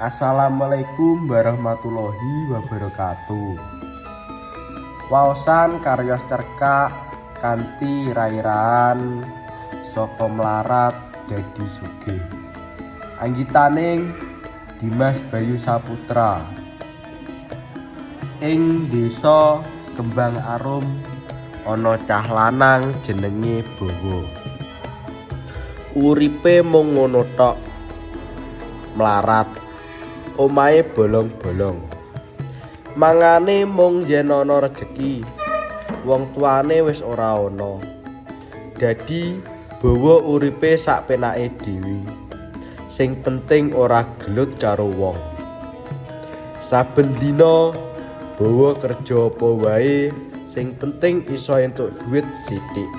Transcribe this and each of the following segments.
Assalamualaikum warahmatullahi wabarakatuh. Waosan cariyos cerkak kanthi rai-raian saka mlarat dadi sugih. Anggitaning Dimas Bayu Saputra. Ing desa Kembang Arum ana cah lanang jenenge Bawa. Uripe mung ngono tok. Mlarat. Omahe bolong-bolong. Mangane mung yen ana rejeki. Wong tuane wis ora ana. Dadi Bawa uripe sak penake dhewe. Sing penting ora gelut karo wong. Saben dina Bawa kerja apa wae, sing penting iso entuk dhuwit sithik.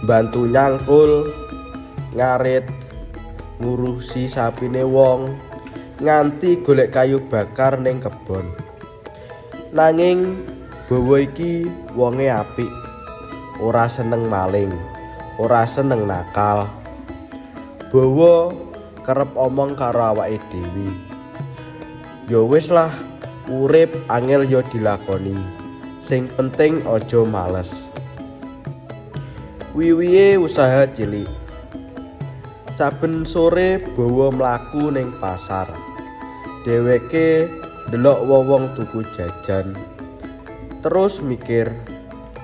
Mbantu nyangkul, ngarit, ngurusi sapine wong, nganti golek kayu bakar ning kebon. Nanging Bawa iki wonge apik. Ora seneng maling, ora seneng nakal. Bawa kerep omong karo awake dhewe. Ya wis lah, urip angel ya dilakoni. Sing penting aja males. Wiwihe usaha cilik. Saben sore Bawa mlaku ning pasar. Dheweke ndelok wong-wong tuku jajan. Terus mikir,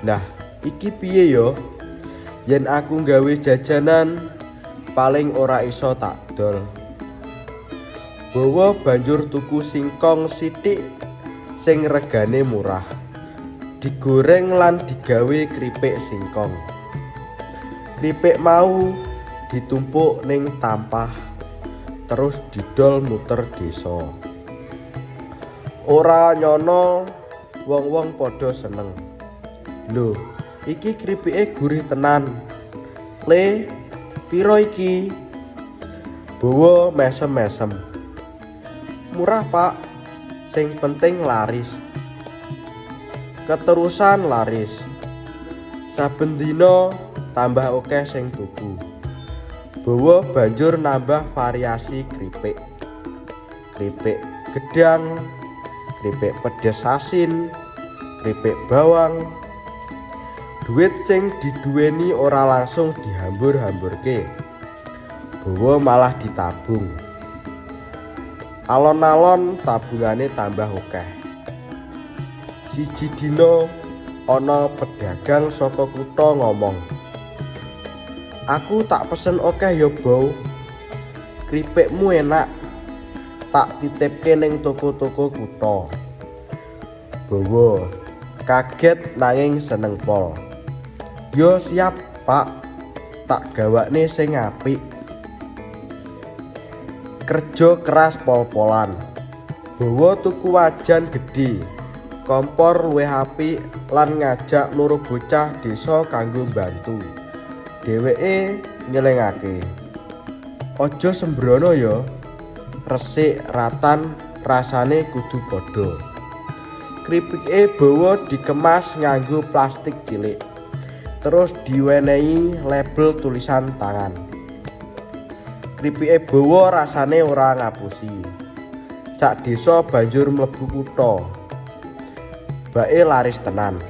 "Lah, iki piye ya? Yen aku nggawe jajanan paling ora iso tak dol." Bawa banjur tuku singkong sithik sing regane murah. Digoreng lan digawe kripik singkong. Kripik mau ditumpuk ning tampah terus didol muter desa. Ora nyana wong-wong padha seneng. "Lho, iki kripike gurih tenan. Le, piro iki?" Bawa mesem-mesem. "Murah, Pak. Sing penting laris." Keterusan laris. Saben dina tambah akeh sing tuku. Bawa banjur nambah variasi kripik. Kripik gedhang, kripik pedes asin, kripik bawang. Duit sing diduweni ora langsung dihambur-hamburke. Bawa malah ditabung. Alon-alon tabungane tambah akeh. Siji dina ana pedagang saka kutha ngomong, "Aku tak pesen akeh ya, Bow. Kripikmu enak. Tak titipke ning toko-toko kutha." Bawa kaget nanging seneng pol. "Yo siap, Pak. Tak gawakne sing apik." Kerja keras pol-polan. Bawa tuku wajan gedhe, kompor luwih apik lan ngajak loro bocah desa kanggo mbantu. Dheweke ngelingake, "Aja sembrono ya. Resik ratan rasane kudu padha." Kripike Bawa dikemas nganggo plastik cilik. Terus diwenehi label tulisan tangan. Kripike Bawa rasane ora ngapusi. Sak desa banjur mlebu kutha. Bae laris tenan.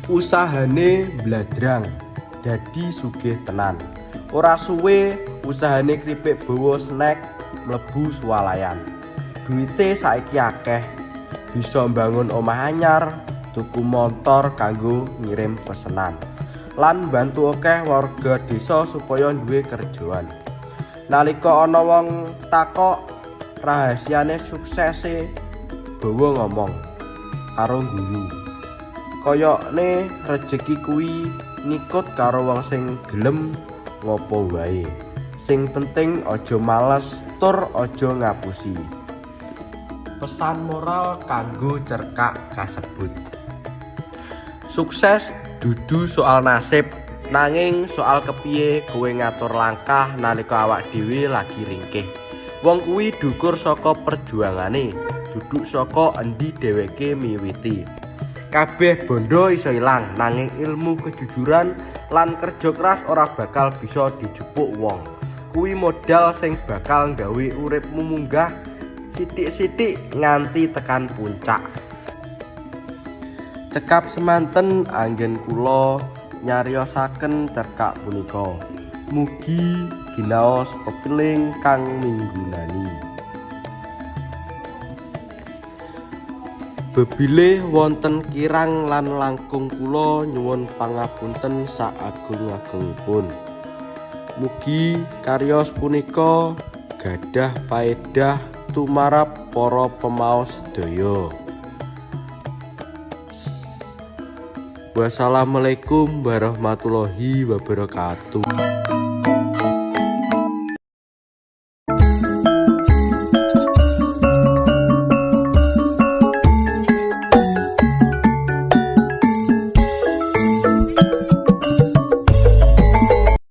Usahane mbladrang dadi sugih tenan. Ora suwe usahane kripik Bawa Snack mlebu swalayan. Duwite saiki akeh, bisa mbangun omah anyar, tuku montor kanggo ngirim pesenan, lan mbantu akeh warga desa supaya duwe kerjaan. Nalika ana wong takok rahasiane suksese, Bawa ngomong karo ngguyu, "Koyokne rejeki kuwi ngikut karo wong sing gelem ngopo wae. Sing penting aja males tur aja ngapusi." Pesan moral kanggo cerkak kasebut. Sukses dudu soal nasib, nanging soal kepiye kowe ngatur langkah nalika awak dhewe lagi ringkih. Wong kuwi dukur saka perjuangane, duduk saka endi dheweke miwiti. Kabeh bondo iso ilang, nanging ilmu, kejujuran lan kerja keras ora bakal bisa dijupuk wong. Kuwi modal sing bakal nggawe uripmu munggah sithik-sithik nganti tekan puncak. Cekap semanten anggen kula nyariosaken cerkak punika. Mugi ginaos pepiling kang minggunani. Bebilih wonten kirang lan langkung kula nyuwun pangapunten saagung-agungipun. Mugi cariyos punika gadah paedah tumrap para pemaos sedaya. Wassalamualaikum warahmatullahi wabarakatuh.